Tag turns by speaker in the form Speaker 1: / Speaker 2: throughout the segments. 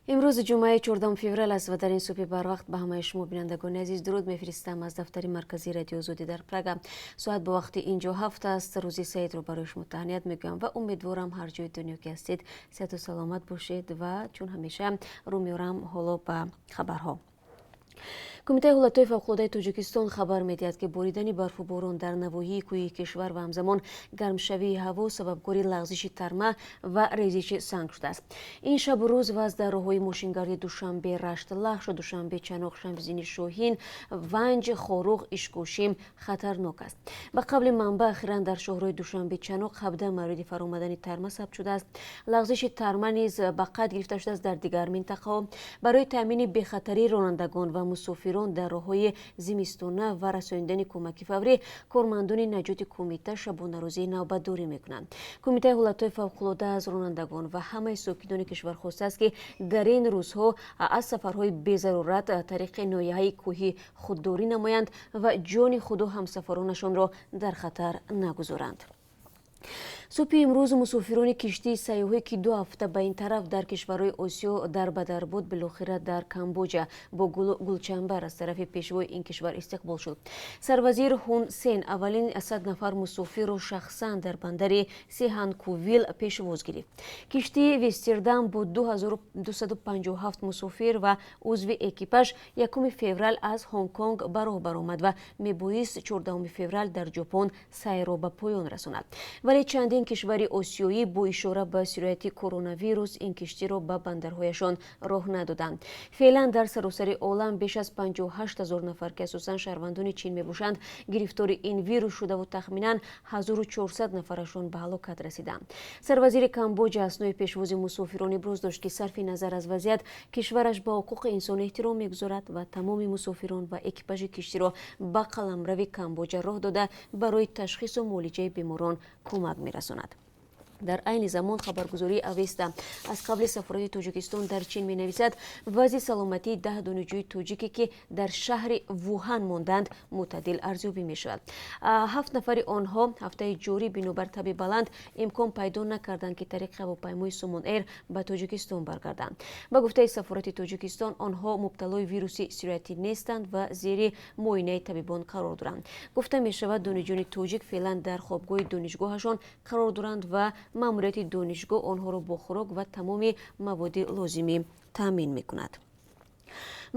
Speaker 1: Имрӯз ҷумъаи 14 феврал аст ва дар ин субҳи барвақт ба ҳамаи шумо, бинандагони азиз, дуруд мефиристам аз дафтари марказии Радиои Озодӣ дар Прага. Соат бо вақти инҷо 7 аст. Рӯзи саидро барои шумо таҳният мегӯям ва умедворам, ҳар ҷои дунё ки ҳастед, сиҳату саломат бошед. Ва чун ҳамеша, рӯ меорам ҳоло ба хабарҳо. Кумитаи ҳолатҳои фавқулодаи Тоҷикистон хабар медиҳад, ки боридани барфу борон дар навоҳии кӯҳии кишвар ва ҳамзамон гармшавии ҳаво сабабгори лағзиши тарма ва резиши санг шудааст. Ин шабу рӯз вазъ дар роҳҳои мошингарди Душанбе Рашт Лахш, Душанбе Чаноқ, Шамсиддини Шоҳин, Ванҷ Хоруғ, Ишкошим хатарнок аст. Ба қавли манбаъ, ахиран дар шоҳроҳи Душанбе Чаноқ 17 мавриди фаромадани тарма сабт шудааст. Лағзиши тарма низ ба қайд гирифта шудааст дар дигар минтақаҳо. Барои таъмини бехатарии ронандагон ва мусофирон дар роҳҳои зимистона ва расонидани кӯмаки фаврӣ кормандони наҷоти кумита шабонарӯзӣ навбатдорӣ мекунанд. Кумитаи ҳолатҳои фавқулода аз ронандагон ва ҳамаи сокинони кишвар хостааст, ки дар ин рӯзҳо аз сафарҳои безарурат тариқи ноҳияҳои кӯҳӣ худдорӣ намоянд ва ҷони худу ҳамсафаронашонро дар хатар нагузоранд. Субҳи имрӯз мусофирони киштии сайёҳӣ, ки 2 ҳафта ба ин тараф дар кишварҳои Осиё дар ба дар буд, билохира дар Камбоҷа бо гулу гулчанбар аз тарафи пешвои ин кишвар истиқбол шуд. Сарвазир Ҳун Сен аввалин 100 нафар мусофирро шахсан дар бандари Сиҳанкувил пешвоз гирифт. Киштии Вестердам бо 2257 мусофир ва узви экипаж 1 феврал аз Ҳонконг ба роҳ баромад ва мебоист 14 феврал дар Ҷопон сайрро ба поён расонад, вале чандин кишвари осиёӣ бо ишора ба сирояти коронавирус ин киштиро ба бандарҳояшон роҳ надоданд. Феълан дар саросари олам беш аз 58 ҳазор нафар, ки асосан шаҳрвандони Чин мебошанд, гирифтори ин вирус шудаву тахминан 1400 нафарашон ба ҳалокат расиданд. Сарвазири Камбоҷа аснои пешвози мусофирон иброз дошт, ки сарфи назар аз вазъият кишвараш ба ҳуқуқи инсон эҳтиром мегузорад ва тамоми мусофирон ва экипажи киштиро ба қаламрави Камбоҷа роҳ дода, барои ташхису муолиҷаи беморон кӯмак мерасонад. Дар айни замон хабаргузории Авеста аз қавли сафорати Тоҷикистон дар Чин менависад, вазъи саломатии 10 донишҷӯи тоҷике, ки дар шаҳри Вуҳан монданд, мӯътадил арзёбӣ мешавад. Ҳафт нафари онҳо ҳафтаи ҷорӣ бинобар таби баланд имкон пайдо накарданд, ки тариқи ҳавопаймои Сомон Эйр ба Тоҷикистон баргарданд. Ба гуфтаи сафорати Тоҷикистон, онҳо мубталои вируси сироятӣ нестанд ва зери муоинаи табибон қарор доранд. Гуфта мешавад, донишҷӯёни тоҷик феълан дар хобгоҳи донишгоҳашон қарор доранд ва маъмурияти донишгоҳ онҳоро бо хӯрок ва тамоми маводи лозимӣ таъмин мекунад.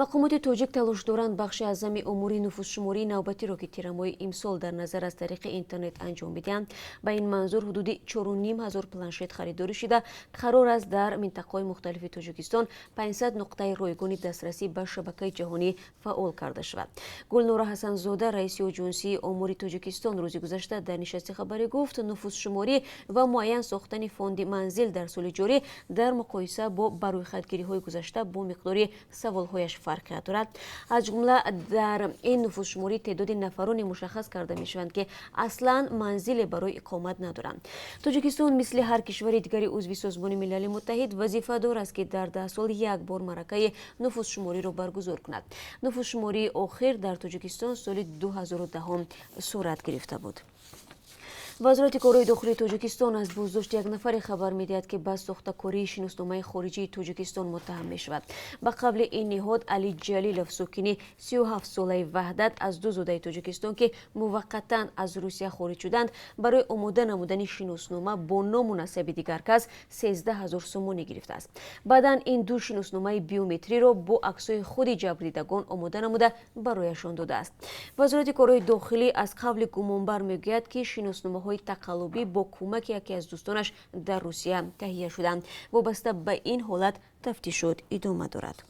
Speaker 1: Мақомоти тоҷик талош доранд бахши аъзами умури нуфузшумории навбатиро, ки тирамоҳи имсол дар назар аз тариқи интернет анҷом бидиҳанд. Ба ин манзур ҳудуди 4,5 ҳазор планшет харидорӣ шуда, қарор аст дар минтақаҳои мухталифи Тоҷикистон 500 нуқтаи ройгони дастрасӣ ба шабакаи ҷаҳонӣ фаъол карда шавад. Гулнора Ҳасанзода, раиси Оҷонсии омори Тоҷикистон, рӯзи гузашта дар нишасти хабарӣ гуфт, нуфузшуморӣ ва муайян сохтани фонди манзил дар соли ҷорӣ дар муқоиса бо барӯйхатгириҳои гузашта бо миқдори саволҳояш фарқият дорад. Аз ҷумла, дар ин нуфузшуморӣ теъдоди нафароне мушаххас карда мешаванд, ки аслан манзиле барои иқомат надоранд. Тоҷикистон, мисли ҳар кишвари дигари узви Созмони Милали Муттаҳид, вазифадор аст, ки дар 10 сол як бор маъракаи нуфузшумориро баргузор кунад. Нуфузшумории охир дар Тоҷикистон соли 2010 сурат гирифта буд. Вазорати корҳои дохилии Тоҷикистон аз боздошти як нафаре хабар медиҳад, ки ба сохтакории шиносномаи хориҷии Тоҷикистон муттаҳам мешавад. Ба қавли ин ниҳод, Али Ҷалилов, сокини 37-солаи Ваҳдат, аз ду зодаи Тоҷикистон, ки муваққатан аз Русия хориҷ шуданд, барои омода намудани шиноснома бо ному насаби дигар кас 13 000 сомонӣ гирифтааст. Баъдан ин ду шиносномаи биометриро бо аксҳои худи ҷабрдидагон омода намуда, барояшон додааст. Вазорати корҳои дохилӣ аз қавли гумонбар мегӯяд, ки шиносномаҳои тақаллубӣ бо кӯмаки яке аз дӯстонаш дар Русия таҳия шуданд. Вобаста ба ин ҳолат тафтишот идома дорад.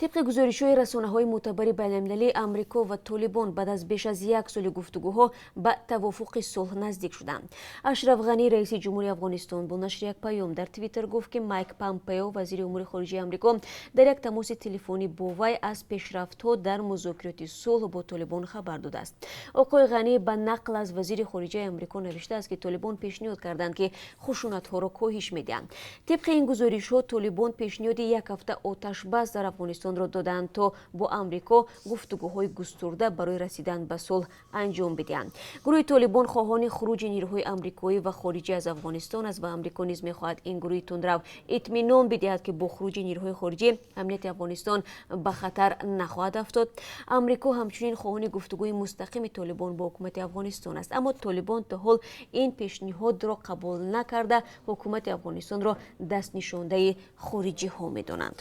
Speaker 1: Тибқи гузоришҳои расонаҳои мӯътабари байналмилалӣ, Амрико ва Толибон баъд аз беш аз як соли гуфтугӯҳо ба тавофуқи сулҳ наздик шуданд. Ашраф Ғанӣ, раиси ҷумҳури Афғонистон, бо нашри як паём дар Твиттер гуфт, ки Майк Помпео, вазири умури хориҷаи Амрико, дар як тамоси телефонӣ бо вай аз пешрафтҳо дар музокироти сулҳ бо Толибон хабар додааст. Оқои Ғанӣ ба нақл аз вазири хориҷаи Амрико навиштааст, ки Толибон пешниҳод карданд, ки хушунатҳоро коҳиш медиҳанд. Тибқи ин гузоришҳо, Толибон пешниҳоди як ҳафта оташбас дар Афғонистонро Афғонистонро доданд, то бо Амрико гуфтугӯҳои густурда барои расидан ба сулҳ анҷом бидиҳанд. Гурӯҳи Толибон хоҳони хуруҷи нирӯҳои амрикоӣ ва хориҷӣ аз Афғонистон аст ва Амрико низ мехоҳад ин гурӯҳи тундрав итминон бидиҳад, ки бо хуруҷи нирӯҳои хориҷӣ амнияти Афғонистон ба хатар нахоҳад афтод. Амрико ҳамчунин хоҳони гуфтугӯи мустақими Толибон бо ҳукумати Афғонистон аст, аммо Толибон то ҳол ин пешниҳодро қабул накарда, ҳукумати Афғонистонро дастнишондаи хориҷиҳо медонанд.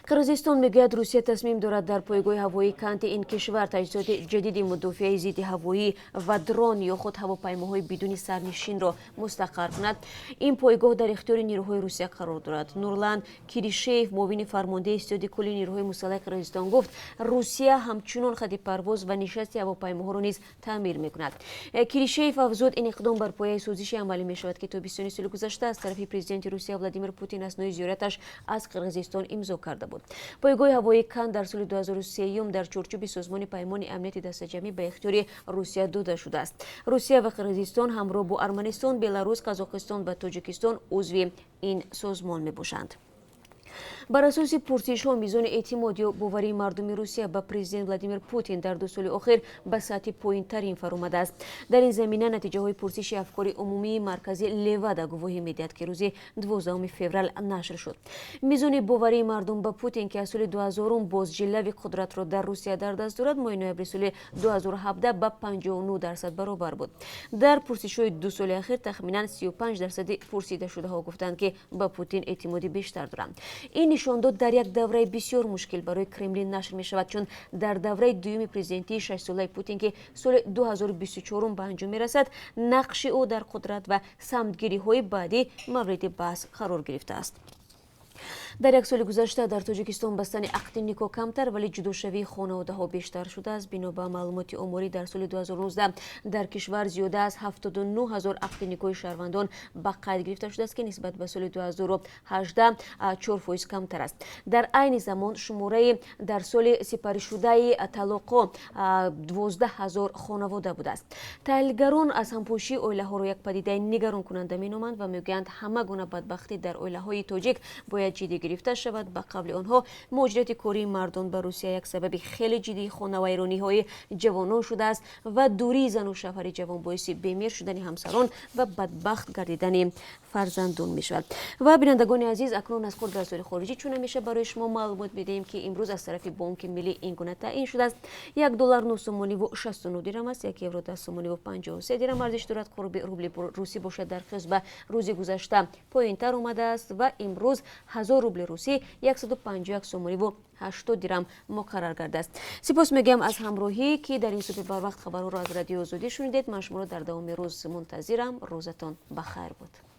Speaker 1: Қирғизистон мегӯяд, Русия тасмим дорад дар пойгоҳи ҳавоии Канти ин кишвар таҷҳизоти ҷадиди мудофиаи зидди ҳавоӣ ва дрон ё худ ҳавопаймоҳои бидуни сарнишинро мустақар кунад. Ин пойгоҳ дар ихтиёри нирӯҳои Русия қарор дорад. Нурлан Киришеев, муовини фармондеҳи Ситоди кулли нирӯҳои мусаллаҳи Қирғизистон, гуфт, Русия ҳамчунон хати парвоз ва нишасти ҳавопаймоҳоро низ таъмир мекунад. Киришеев афзуд, ин иқдом бар пояи созише амалӣ мешавад, ки тобистони соли гузашта аз тарафи президенти Русия Владимир Путин аснои зиёраташ аз Қирғизистон имзо карда буд. Пойгоҳи ҳавоии Кан дар соли 2003 дар чорчӯби Созмони Паймони Амнияти Дастаҷамъӣ ба ихтиёри Русия дода шудааст. Русия ва Қирғизистон ҳамроҳ бо Арманистон, Беларус, Қазоқистон ва Тоҷикистон узви ин созмон мебошанд. Бар асоси пурсишҳо, мизони эътимод ё боварии мардуми Русия ба президент Владимир Путин дар 2 соли охир ба сатҳи поинтарин фаромадааст. Дар ин замина натиҷаҳои пурсиши афкори умумии маркази Левада гувоҳӣ медиҳад, ки рӯзи 12 феврал нашр шуд. Мизони боварии мардум ба Путин, ки аз соли 2000 боз ҷилави қудратро дар Русия дар даст дорад, моҳи ноябри соли 2017 ба 59% баробар буд. Дар пурсишҳои 2 соли ахир тахминан 35% пурсидашудаҳо гуфтанд, ки ба Путин эътимоди бештар доранд. Ин нишондод дар як давраи бисёр мушкил барои Кремлин нашр мешавад, чун дар давраи дуюми президентии шашсолаи Путин, ки соли 2024 ба анҷом мерасад, нақши ӯ дар қудрат ва самтгириҳои баъдӣ мавриди баҳс қарор гирифтааст. Дар як соли гузашта дар Тоҷикистон бастани ақди никоҳ камтар, вале ҷудошавии хонаводаҳо бештар шудааст. Бино ба маълумоти оморӣ, дар соли 2019 дар кишвар зиёда аз 79 ҳазор ақди никоҳи шаҳрвандон ба қайд гирифта шудааст, ки нисбат ба соли 2018 4% камтар аст. Дар айни замон шумораи дар соли сипаришудаи талоқҳо 12 ҳазор хонавода будааст. Таҳлилгарон аз ҳампошии оилаҳоро як падидаи нигаронкунанда меноманд ва мегӯянд, ҳама гуна бадбахтӣ дар оилаҳои тоҷик бояд ҷиддӣ гирифта шавад. Ба қавли онҳо, муҳоҷирати кории мардон ба Русия як сабаби хеле ҷиддии хонавайрониҳои ҷавонон шудааст ва дурии зану шавҳари ҷавон боиси бемир шудани ҳамсарон ва бадбахт гардидани фарзандон мешавад. Ва бинандагони азиз, акнун аз қурби бозори хориҷӣ чун ҳамеша барои шумо маълумот медиҳем, ки имрӯз аз тарафи Бонки Миллӣ ин гуна таъин шудааст. 1 доллар 9 сомониву 69 дирам аст, 1 евро 10 сомониву 53 дирам арзиш дорад. Қурби рубли русӣ бошад, дар қиёс ба рӯзи гузашта поинтар омадааст ва имрӯз 1000 рубли русӣ 151 сомониву 80 дирам муқаррар гардааст. Сипос мегӯям аз ҳамроҳӣ, ки дар ин субҳи барвақт хабарҳоро аз Радиои Озодӣ шунидед. Ман шуморо дар давоми рӯз мунтазирам. Рӯзатон ба хайр буд.